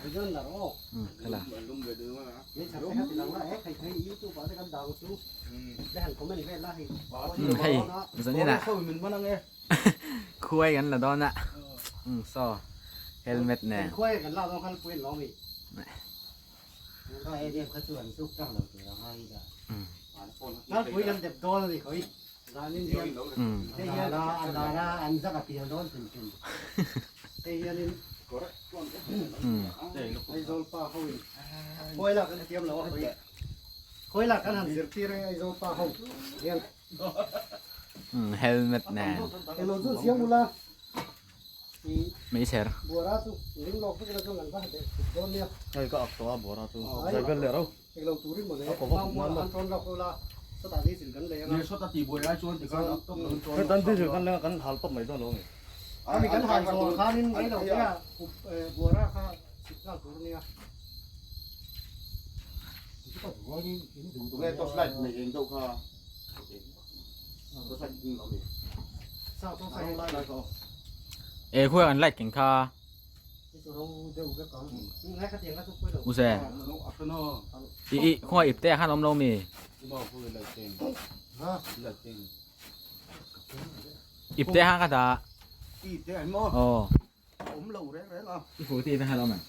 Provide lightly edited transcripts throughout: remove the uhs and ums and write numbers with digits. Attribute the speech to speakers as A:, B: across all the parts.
A: Khala. Hei zanin ah khuai kan la dawn a saw helmet nen. Helmet nen meichher. E khuai an light keng kha. Use. I i khuai ip te khan awm lo mi. Ip te khan ka dah. Aw. I fu te ip khan awm em?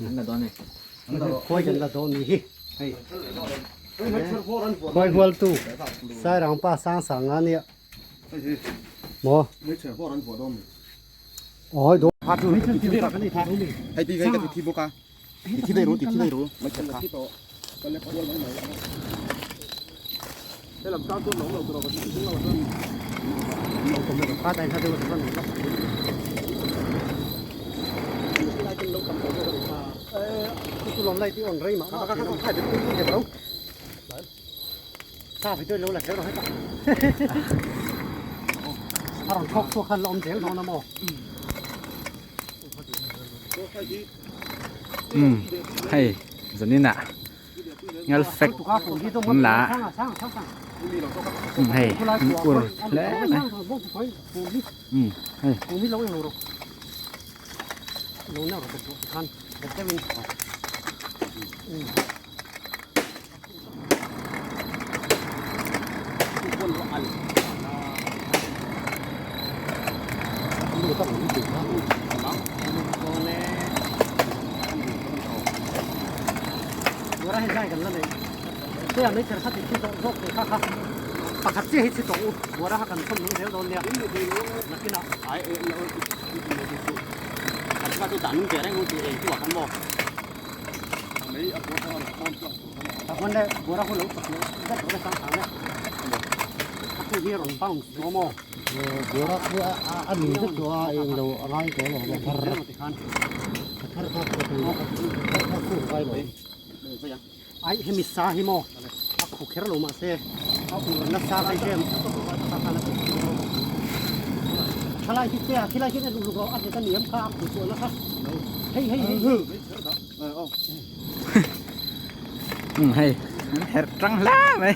A: An la dawn e.
B: Khuai kan la dawn ni hi. Hei. Khuai hual tu Sairang pa sang sang a nia. Maw? Oi do.
C: Hei ti ka ti thi bawk a. Ti thi dei ru ti thi dei ru mai chher kha.
B: Sa phải tôi lâu là kéo rồi hết ạ. A rawn thawk chhuak khan la awm zel dawn a maw?
A: Umm hei zanin ah ngal fek an la a hei an ur hle mai umm hei.
B: Pakhat chiah hi chhi tawh u, buara kha kan thawm nung zel dawn nia, nakinah. A hmun leh bura hun lo chak leh vek rawh le sang sang le. A khu hi a rawn bounce duh a maw?
D: Bura khu a ning vek duh a eng lo a ngai tawh lo a thar a thar kha khu a thar kha khu ngai lo.
B: Ai hemi sa hi maw a khu kher lo mahse a ur nasa phei em thalai hi te a khilai khian en uluk rawh a hlet a ni em kha a khu chhuah na kha hei hei hei hei.
A: Hei an herh tang hle mai.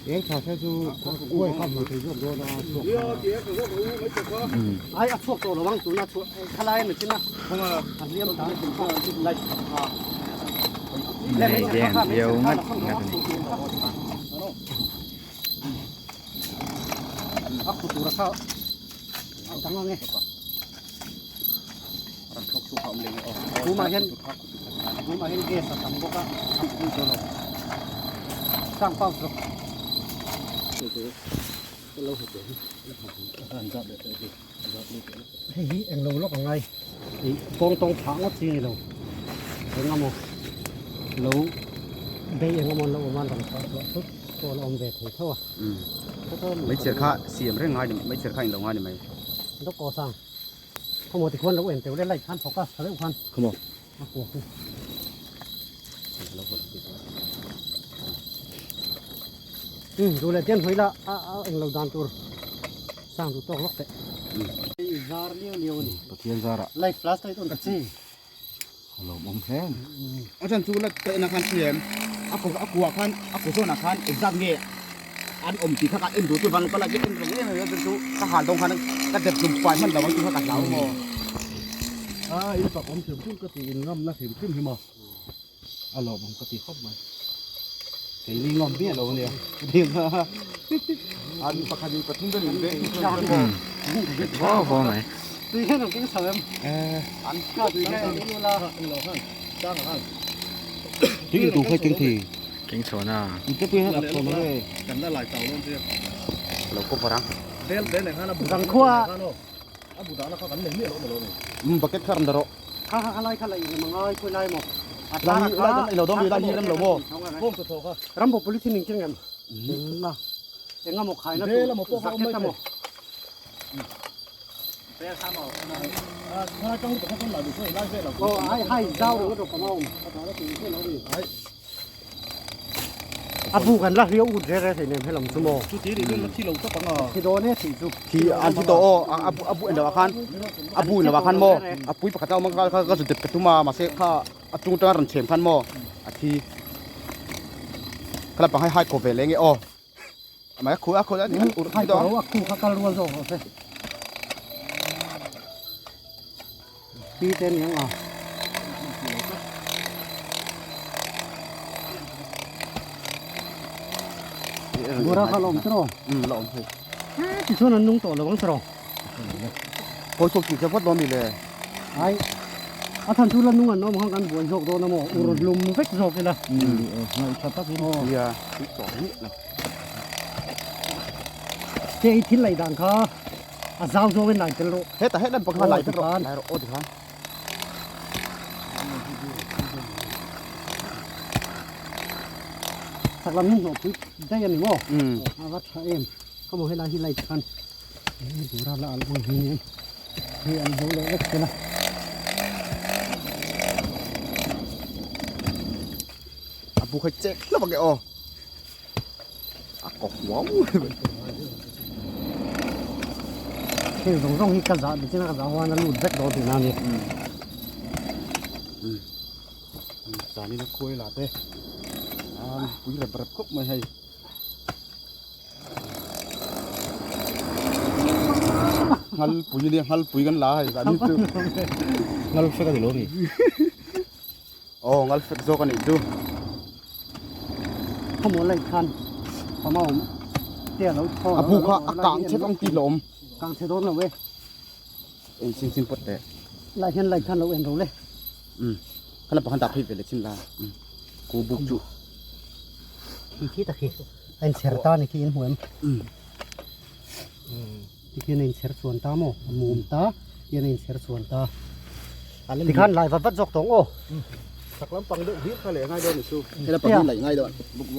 D: Eng tha se chu khuai kha hmu thei zawk dawn a chhuak kha.
B: Ai a chhuak tawh lo ang tuna chhuah thalai a ni chin a a hliam ta
A: Hei den viau ngat ngat a ni.
B: A khu tura kha a dang ang e. Tumah hian tumah hian gas a tam bawk a a khu tawh lo. Sang pau zawk. Hei hi englo lawk ang ai ih kawng tawng phah ngawt chi ni lo eng emaw lo bei eng emaw an lo awm a an rawn chhuah chhuah thut pawh a la awm ve thei tho a.
C: Meichher kha siam reng ngai ni meichher kha englo ngai ni mai.
B: Dawk aw sang khawmaw tikhuan lo en teuh le light khan focus tha deuh khan.
C: Khawmaw.
B: A kuak hi. Um duh leh tian hmai la a a englo dan tur sang duh tawk lawk teh. Hei zar liau liau a ni.
C: Pathian zar ah.
B: Light flash light on ta chi.
C: A lawm awm hle a ni. A chan chu la tehna khan hriam a kua a kua khan a ku zawnah khan engzat nge. An awm tih kha ka en duh chu van ka la en reng em em chu ka hal dawn khan ka dep hlum fai hman lo ang tih kha ka hlau maw.
D: A in fak awm hrim hrim ka ti in ngam na hrim hrim hi maw a lawm awm ka ti khawp mai keini ngam miah lo ania
C: An pakhat in pathum vel in veng chu maw.
A: Vaw vaw mai.
B: Tui hian an keng chho em?
C: An tui hian an
D: Tui in duh kha keng thei.
A: Keng chho na.
C: Lo cover ang.
B: Zangkhua.
C: Bucket kha ram rawh.
B: Kha kha kha lai kha lai in mangai khawi lai maw. A
C: Lai
B: tara
C: lai kan ilo dawm lai hi rem lo maw.
B: Rambo police ning keng em. Na. Enga maw khai na tu zaket a maw. Oh ai hai zau ro ro kama om. A bu kan la riau ut re re thei nem helam chu maw.
D: Chu ti ri vel thi lo tak ang a.
B: Thi dawn e thi chu.
C: Thi an thi tawh aw a bu a bu en lo ah khan a bu en lo ah khan maw a pui pakhat a awm a kha ka zu dep ka tum a mahse kha a chung atanga rawn chhem khan maw a thi kha lampang hai hai kaw ve leh nge aw amah a khu a khu a ni ur
B: Hai tawh a khu kha kal rual zawk rawh se. Pi te ni ang a. Bura kha lawm tiraw?
C: Um la awm hei.
B: Tichuan an nung tawh lo ang tiraw?
C: Kawi chhuak tih che vat dawn mi le.
B: Ai a than chu la nung an awm khan kan buai zawk dawn a maw? Ur lum vek zawk ila.
D: Ngaih tha takin.
C: Nia tui tawh miah lo.
B: Che i thil laih dan kha a zau zawngin lai tel rawh.
C: Hetah hetlai pakhat lai tel rawh lai rawh aw tikhan.
B: Chak lam hi hnawh pui daih a ni maw? A va tha em. Ka maw helai hi light khan bura la alh ang hi nen hei an zo leh vek tel a.
C: A bu kha chek hlauh ang e aw. A kawk uau
B: Heng zawng zawng hi ka zah nichin a ka zah huan a lut vek dawn tihna a ni.
C: Zanin a khuai la te a pui rep rep khawp mai hei. Ngal pui nia ngal pui kan la hei zanin chu.
D: Ngal fek a ni lo mi.
C: Aw ngal fek zawk a nih chu.
B: Khawmaw laih khan pama awm te a lo thaw
C: A bu kha a kang chhet ang tih lawm.
B: Kang chhe dawn lo e.
C: Eng ching ching pawt teh.
B: Lai hian laih khan lo en ro le.
C: Um khala pakhan dah phei ve leh chin la. Um ku buk chu.
B: Khi khi tak hi a inchher ta ni khi in hmu em.
C: Um.
B: Tikhian a inchher chhuan ta maw a mum ta hian a inchher chhuan ta. Tikhan lai vat vat zawk tawng aw.
D: Chak lampang deuh hlir kha leh ngai dawn ni chu.
C: Hela pahnih laih ngai dawn.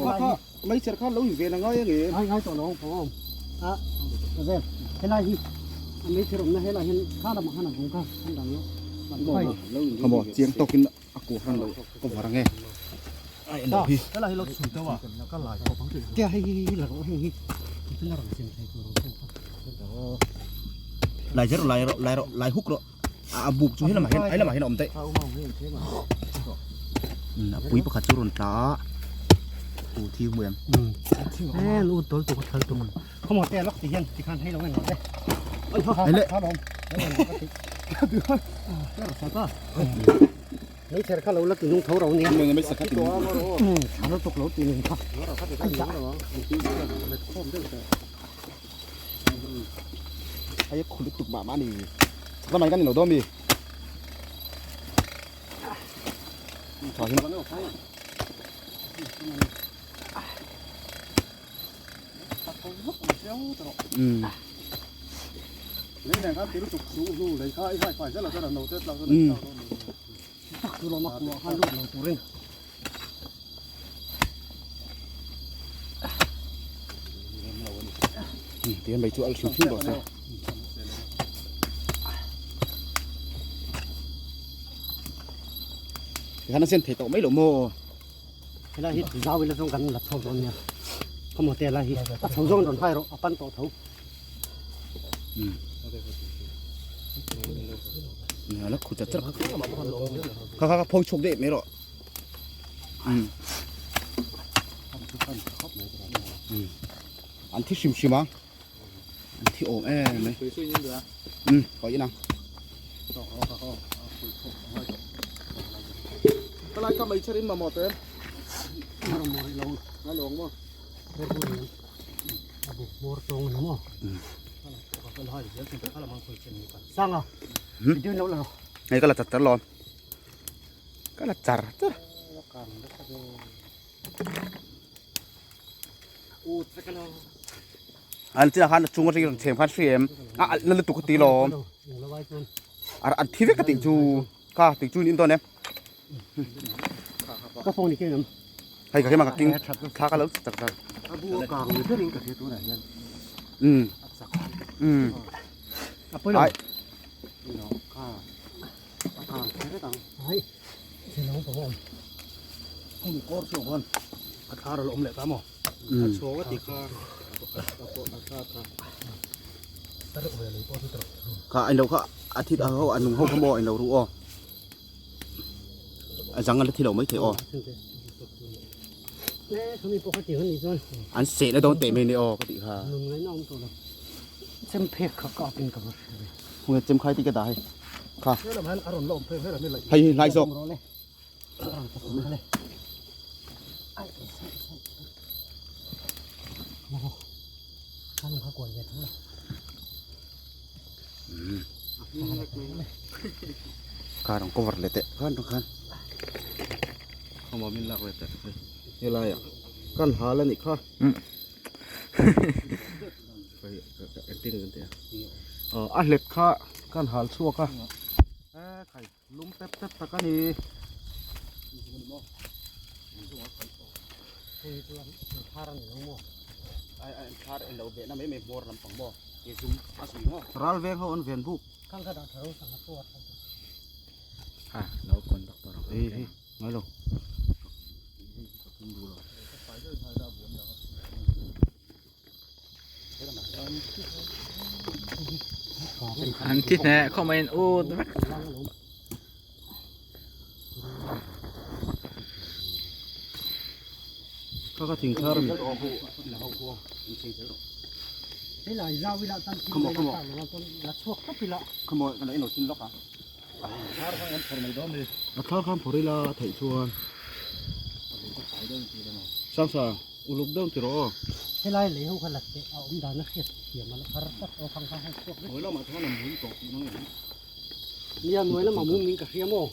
C: Kha kha meichher khan lo inven a ngai ange.
B: Ngai ngai tawh lo ang pawh awm. A zel helai hi a meichher awmna helai hian kha lamah khan a vung kha an dang lo.
C: Kha maw chiang tawkin a kuah khan lo cover ange.
D: Ai en lo hi. Helai hi lo chhui deuh a ka lai khawp ang tih.
B: Tia hei hi hi la rawh heng hi. Tuna rawn sem thei tur ang chu.
C: Lai zer lai rawh lai rawh lai huk rawh. A buk chu helamah hian helamah hian a awm daih. A pui pakhat chu rawn tla a u thi hmu em.
B: En u tol tuk thal tuk. Khawmaw te lawk ti hian ti khan hei lo en rawh le.
C: Hei le.
B: Meichher kha lo la ti nung tho ro nia.
C: Meichher kha ti nung.
B: Tha lo tuk lo ti nung kha.
C: Ai khu lutuk mah mah ni. Chak lamah hian kan inlo dawn mi. Tha hi. Um. Um.
B: Tak chu lawm a kuah khan lut lo turin.
C: Tihian mai chu al hrim hrim rawh se. Tikhan a sen thei tawh mai lo maw?
B: Helai hi zau ila zawng kan la chho dawn nia. Khawmaw te lai hi a chho zawng rawn hai rawh a pan tawh tho.
C: La khu chat chat. Kha kha kha phawi chhuak daih mai rawh. An thi hrim hrim a. An thi awm em mai. Um, kawih in ang.
D: Kalai ka mai charin mamawh tawh em? Ngai lo ang maw?
B: Sanga.
C: Hei ka la char char lo. Ka la char char. An chinah khan a chung atangin rawn chhem khan hri em a alh na lutuk ka ti lawm a an thi vek ka tih chu kha tih chu niin dawn em
B: Ka phone ni kem
C: hei ka hema ka king thla ka lo chak chak
D: A bu a kang ni berin ka hria tunah hian
C: um
D: a chak
C: um
B: A pawilo.
C: Ai.
D: Lo kha a kang kher vek ang.
B: Ai. Thil ang pawh awm.
D: Hung kawr chu khan a thar a lo awm leh ta maw?
C: Um
D: A chhawng a ti kha a pawh a thar kha.
C: Kha an lo kha a thit a ho a nung ho kha maw an lo ru aw a zang an la thi lo mai thei aw an seh na dawn teh mai ni aw ka tih kha
B: Chem phek kha ka pin ka va
C: hung chem khai ti ka dah hei kha hei hi hlai zawk Kha rawn cover leh teh khan tang khan
D: Khawma min lak leh teh helai ah kan hal a nih kha acting kan tih a a hlet kha kan hal chhuak a e khai lum tep tep tak a ni. Ral veng ho an ven buk.
A: Ha lo kon doctor
C: Hei hei ngai lo.
A: An thi hne khaw mai in ut vek.
D: Kha kha thing thar mi.
C: Come on, come on. Come on, kan lo chin lawk a.
D: A thar khan phawrh ila a theih chuan. Sang sang uluk deuh ti rawh aw.
B: Helai lei ho kha la teh a awm dan a hriat thiam a la thar tak aw khang kha hei chhuak vek.
D: Hnuai lamah chuan a mum tawh tih mang em.
B: Nia hnuai lamah mum in ka hria maw.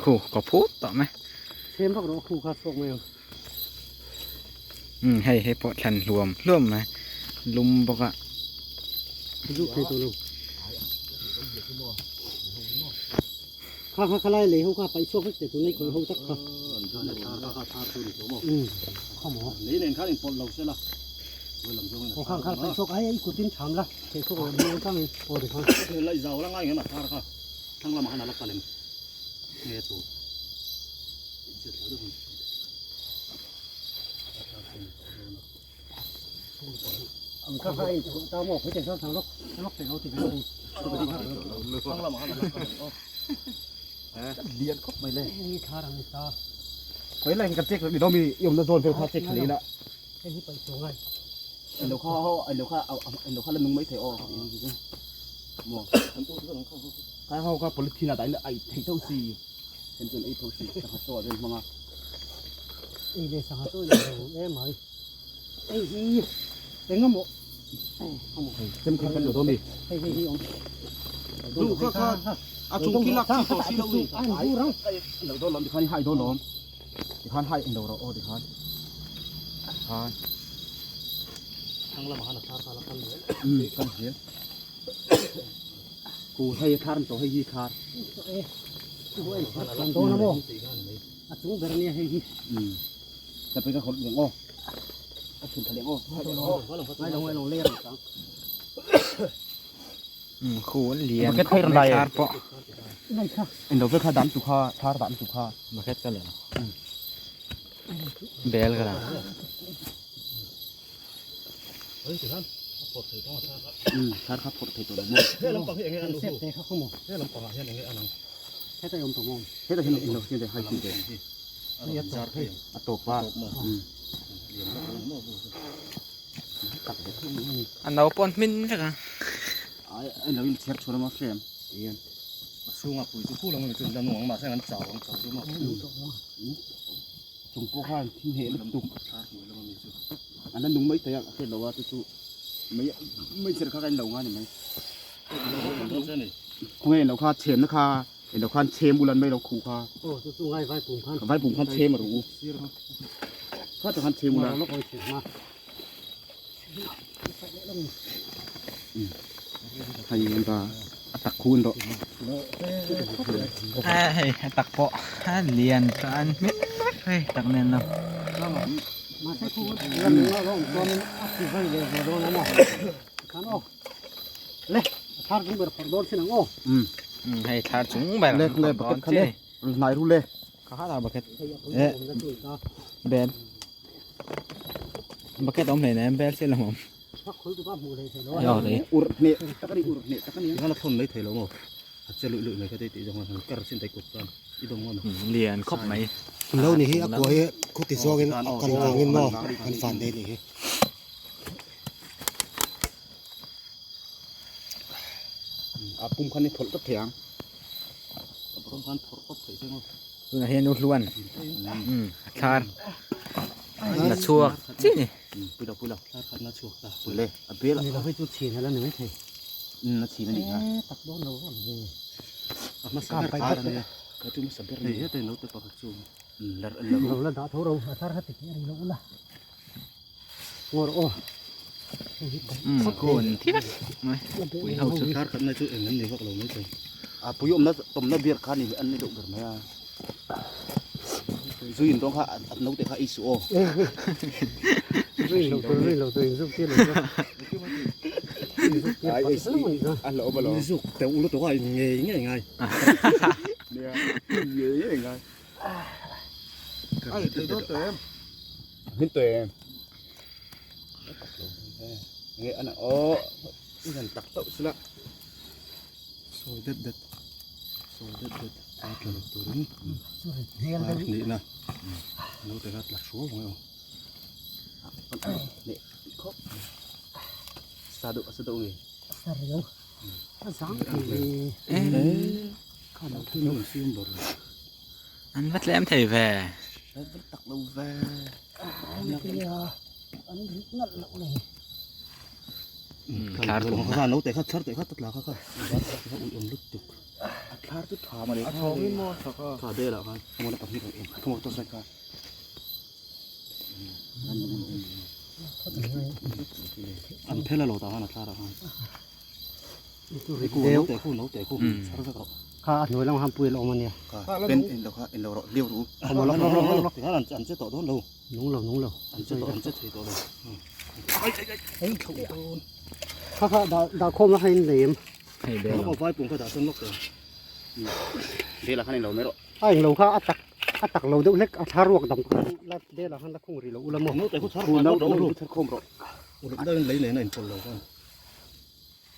A: Khu ka phut tawh mai.
B: Chhem vak rawh khu kha chhuak mai ang.
A: Hei hei pawh thlan hluam hluam mai lum bawk a.
B: Zu thei tawh lo. Kha kha khalai lei ho kha paih chhuak vek teh tun nei khawi ho tak kha. Kha maw.
D: Lei nen khan inpawlh lo sela.
B: Aw khang kha paih chhuak ai ai kutin tham la thei chhuak lo ni ang tangin aw ti khan.
D: Lai zau la ngai ngem a thar kha thlang lamah khan a la kal em nge tur.
C: Lian khawp mai le. Khawi lai kan check ni daw mi i awmna zawn vel kha check thei ila. Eng lo kha ho eng lo kha eng lo kha la nung mai thei aw. Maw. Kai ho kha polythene ah dah in ai thei tho si. Then chuan ei tho si sangha chaw ah chuan hmang a.
B: Ei le sangha chaw in lo em mai. Ei hi eng emaw
C: Chem kha kan lo daw mi.
B: Hei hei hi awm.
D: Lu kha kha a chung khi lak chi tawh si lo ni.
B: An bu rang.
C: Lo daw lawm tikhan i hai daw lawm. Tikhan hai eng lo rawh aw tikhan. Khan.
B: Thang lamah khan a thar kha la kal zel.
C: Kal zel. Ku hei a thar an tawh hei hi thar.
B: Kan dawn a maw? A chung ber ania hei hi.
C: Ta pe ka khawlh leng aw. A chhun tha leng aw.
B: Ngai lo ngai lo ler ang chang.
A: Khu an lian khawp mai thar pawh.
B: Ngai kha.
C: Eng lo vel kha dan tu kha thar dan tu kha.
A: Bucket ka la. Bel ka la.
C: Thar kha phawrh thei tawh lo maw?
D: He lampang hi enge an
B: Set te kha khaw maw?
D: He lampangah hian enge an ang?
B: Heta i awm tawh maw?
C: Heta hian eng lo siam ve hai chi ve. A tawp a.
A: A no pawn hmin vek a.
C: Ai ai lo in chher chhur a maw hrem tihian.
E: A chhunga pui chu khu lang a ni chu la nung ang mahse an chau ang chau chu maw.
C: Chung pawh khan thil hneh lutuk an la nung mai thei a a hriat loh a chu chu mai mai chher kha ka in lo nga ni mai. Khawnge in lo kha chhem na kha in lo khan chhem ula an mai lo khuh kha.
B: Aw chu chu ngai vai pum khan.
C: Vai pum khan chhem a ru u. Kha tak khan chhem ula. Hei an ta a tak khu an rawh.
A: Hei a tak pawh a lian tan hmel vek hei tak nen lo. Hei thlar chung ber
C: Le le bucket kha le hnai ru le.
A: Kha kha la bucket. Bel. Bucket awm hlei nem bel chiah lo awm.
C: Ur hneh tak a ni ur hneh tak a ni.
E: Tikhan a thawn mai thei lo maw? A che luih luih mai kha tih zawng a kar chin thei kut chuan i dawm ngawt ang.
A: Lian khawp mai.
D: Lo ni hi a kua hi khuti zawngin a kal vangin maw kan fan daih nih hi.
C: A pum khan i thawlh tawp thei ang.
E: A pum khan thawlh tawp thei se maw.
A: Tunah hian u hluan a thlar la chhuak chi ni.
C: Pui lo pui lo.
E: Thlar khat na chhuak ta.
C: Pui le a bel.
B: Ni lo hei chu chhin ala ni mai thei.
C: A chhin a nih kha.
B: Tak dawn lo ang ve.
E: A hmasa ber kha ania.
C: Kha chu hmasa ber.
E: Hei heta in lo te pakhat chu.
C: Lar lo.
B: Lo la dah tho ro a thar kha ti ri lo ula. Ngawr aw.
A: Kun thi vek mai. Pui ho chu.
E: Thlar khat na chu eng an ni vak lo mai thei.
C: A pui awmna tawmna biar kha ni an ni deuh ber mai a. Zui in rawng kha a naute kha ei suh aw.
B: Zui lo tur zui lo tur in zuk tir lo chu. In zuk tir pat zel mai kha.
C: A hlauh awm alawm.
E: Zuk teuh lutuk a in ngei ngei ngai.
C: Nia ngei ngei ngai.
D: Ai thei dawn tawh em?
C: Hmin tawh em? Nge ana aw i han tak tauh sila.
E: Sawi det det sawi det det a tla lo turin a hnihna naute kha tla hruau ang emaw.
C: Neh khawp sa deuh a sa deuh nge.
B: Sa riau a zang thei.
E: Kha lo thil an siam ber.
A: An va tlem thei ve.
C: An va tak lo ve.
B: An rit nalh loh le.
A: Thlar thum
E: kha naute kha thlar teh kha ta tla kha kha kha ui awm lutuk.
C: A thlar chu tha mawle.
D: A thawngin maw tha kha.
E: Kha bel ah khan.
C: Khaw pahnih rawn em. Khaw tawh sai kha.
E: An phel a lo ta khan a thlar ah khan. Naute khu naute khu chhar vek rawh.
B: Kha a hnuai lam han pui la awm a nia.
C: Kha pen en lo kha en lo rawh liau ru.
E: Tikhan an che tawh dawn lo.
B: Nung lo nung lo.
E: An che tawh an che thei tawh lo.
B: Ai ai ai. Kha kha dah dah khawm la kha in nei em.
A: Hei bel.
E: Lawk vai pum kha dah sawn lawk teh.
C: Bel ah khan en lo mai rawh.
B: A eng lo kha a tak a tak lo deuh hlek a thla ruak dam kha la bel ah khan la khung rih lo ula maw.
E: Naute khu chhar
C: Khu naute chhar khawm rawh.
E: Uluk deuh in lei nen a inpawlh lo khan.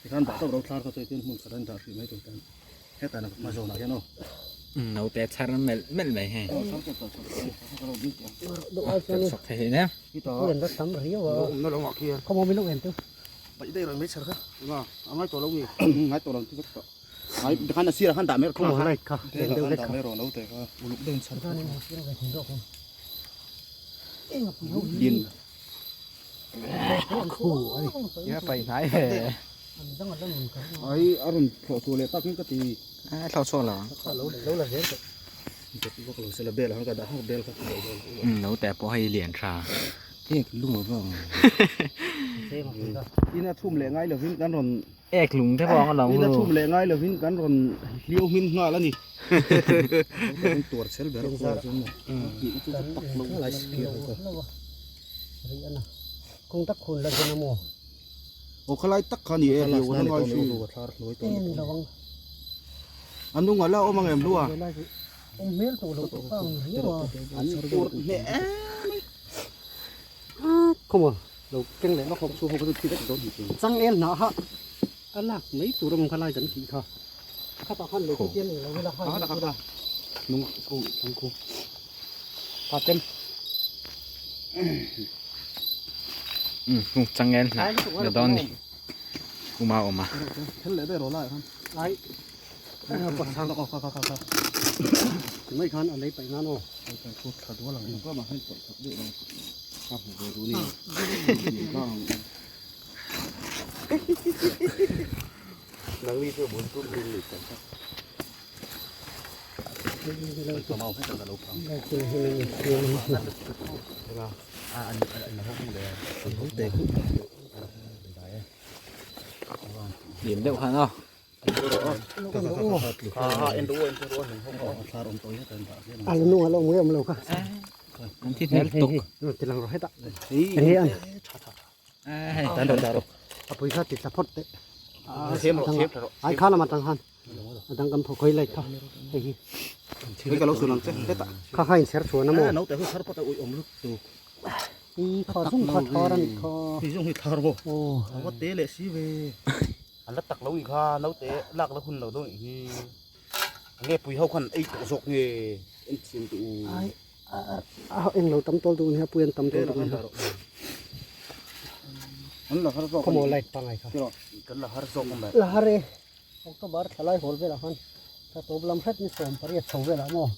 E: Tikhan dah tawp ro thlar kha chu tin hmun khat an dah hrih mai tur tan hetah na hma zawnah hian aw.
A: Naute chhar melh melh mai hei. Chhawk thei hlei nem.
B: Len la tam riau a. Khawmaw min lo en teuh.
C: Paih daih rawn mai chhar kha. Nga a ngai tawh lo nge. Ngai tawh lo ti vek tawh. Ngai tikhan a sirah khan dah mai rawh.
B: Khawmaw light kha len deuh hlek kha.
E: Dah mai rawh naute kha uluk deuhin chhar kha.
C: Lin.
A: Ya pai hnai ve.
C: Ai a rawn thlawh chhuah leh tak in ka ti.
A: A thlawh chhuak lo ang. Naute pawh hei lian tha.
E: Ek lung a vang.
C: Ina chhum leh ngai lovin kan rawn
A: Ek lung te pawh ang alawm.
C: Ina chhum leh ngai lovin kan rawn hliau hmin nghal a ni.
E: Kan tuar chel ber a khual chu maw.
C: Tak lo
B: lo. Kawng tak khun la zen a maw?
C: Aw khalai tak kha ni e, hliau an ngai si.
B: Em lo ang.
C: A nung a la awm ang em hlua?
B: Awm hmel tawh lo tawh ka ang riau a.
C: An tur hneh em mai.
B: Come on, lo keng leh lawk.
C: Chu ho kha chu thi vek dawn hi chu.
B: Changel hnah ha a lak mai tur awm kha lai kan tih kha. Khatah khan lei chu tian eng lo ila hai.
C: Nung khu, nung khu. Kha chem.
A: Hung changel hnah la dawn ni kuma awm a.
E: Thil leh daih rawh lai khan.
B: Ai.
E: Kha kha kha kha.
B: Mai khan a lei paih nan aw.
E: Thut thla dual ang.
C: Ka ma hen tawh thak deuh lo. Ka hmu ve du ni. Nang ni chu bun tum tum ni tak.
A: Lim deuh khan aw.
B: A nung a lo awm ngei awm lo kha.
A: An thi hnel tuk.
B: Ti lang rawh hetah. Eng nge an? A pui kha ti tla phawt teh. Ai kha lam atang khan. A dang kan phaw khawi lai kha hei hi.
C: Hei ka lo sun ang che hetah.
B: Kha kha in ser chhuan a maw?
C: Naute hu thar pawt a ui awm lut tu.
B: I kha zung kha thar a nih kha.
C: Hei zung hi thar maw?
B: Aw.
C: A va te leh si ve. An la tak lo ih kha naute lak la hun lo dawn ih hi. Nge pui ho khan ei tawh zawk nge en thiam duh u.
B: Ai a eng lo tam tawl duh nia pui an tam tawl duh nia.
C: An la har zawk.
B: Khaw maw light pangai kha.
C: Kan la har zawk awm mai.
B: La har e. October thlalai hawl velah khan thla tawp lam hret ni 18 chho velah maw?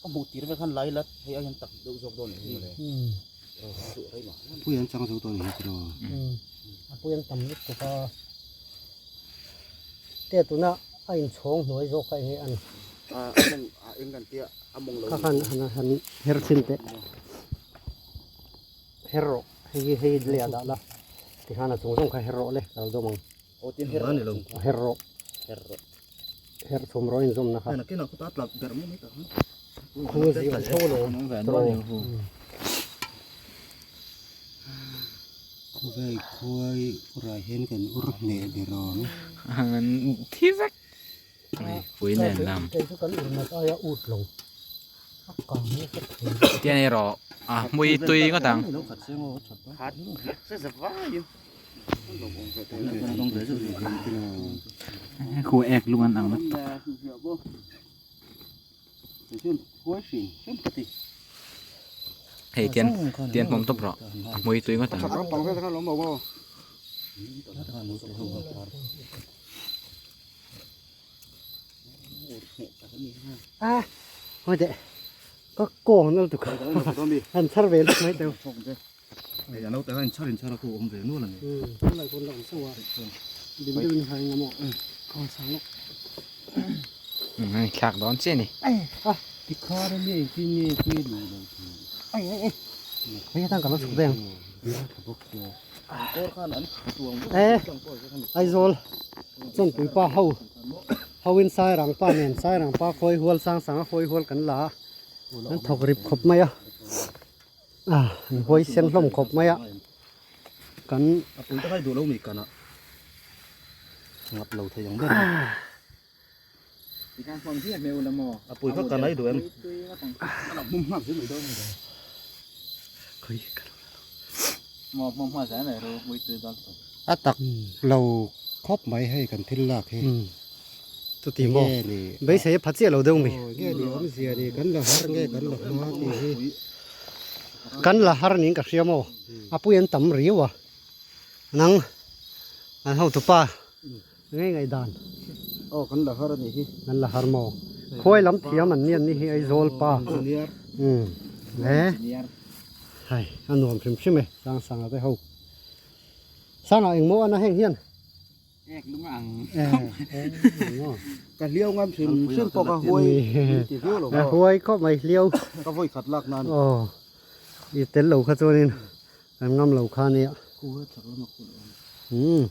C: Ka hmuh tir vek khan lai lat hei a hian tak deuh zawk dawn nih hi mawle.
E: Pui an chang zo tawh nih hi tiraw.
B: A pui an tam lutuk a. Te tuna a inchhawng hnuai zawk kha enge a ni?
C: A mawng a eng kan tia a mawng lo.
B: Kha khan han han her chhin teh. Her rawh hei hi hei leh a dah la tikhan a chung zawng kha her rawh le ka lo dawm ang.
C: Aw tin her rawh
B: A her rawh.
C: Her rawh.
B: Her chhum rawh inzawmna kha.
C: Nakinah khuta tlak ber mai mai ta khan.
B: Khu zi awm tho lo tawh.
E: Khawvel khuai ura hian kan ur hneh ber awm.
A: An thi vek. Pui nen lam.
B: Kei chu kan ur nat aia ut lo. A kang nasa thei.
A: Tian erawh a hmui tui ngawt ang.
C: Khat se zavai.
A: Khu ek lung an ang lutuk. Hei tian tian hmawm tawp rawh a hmui tui ngawt ang.
B: A hoi teh ka kawng nal tuk han chhar ve luk mai teu.
E: Hei a naute kha inchhar inchhar a khu awm ve nual a ni.
B: Umm lai pawn la awm sauh a dim deuhin hai eng emaw khawn sang lawk.
A: Umm hei thlak dawn chiah a ni.
E: Tikhar a nia engtin nge pui luh loh tur.
B: Ai ai ai hei atan ka lo chhuk daih ang. Eh Aizawl Chawnpui pa ho hoin Sairang pa nen Sairang pa khawi hual sang sang a khawi hual kan la a an thawk rip khawp mai a. Ah an huai sen hlawm khawp mai a kan
E: A pui tak ai duh lo mi kana ngap lo thei ang ber a pui kha kan ai duh em a tak lo khawp mai hei kan thil lak hi
B: Chuti maw? Beisei a pha chiah lo deuh mi.
E: Nge ni awmzia ni kan la har nge kan la hma tih hi.
B: Kan la har niin ka hria maw? A pui an tam riau a. Nang an hotupa ngei ngaihdan.
C: Aw kan la har a nih hi.
B: Kan la har maw? Khuai lam thiam an ni an ni hi Aizawl pa. Umm le hei a nuam hrim hrim e Sangsanga te ho. Sanga engmaw a na heng hian.
A: Ek lung ang.
C: Ka hliau ngam hrim hrim pawh ka huai ti viau lo.
B: Ka huai khawp mai hliau.
C: Ka vawi khat lak nan.
B: Aw. I tel lo kha chuanin kan ngam lo kha nia.
C: Khu chak lama khu.
B: Um.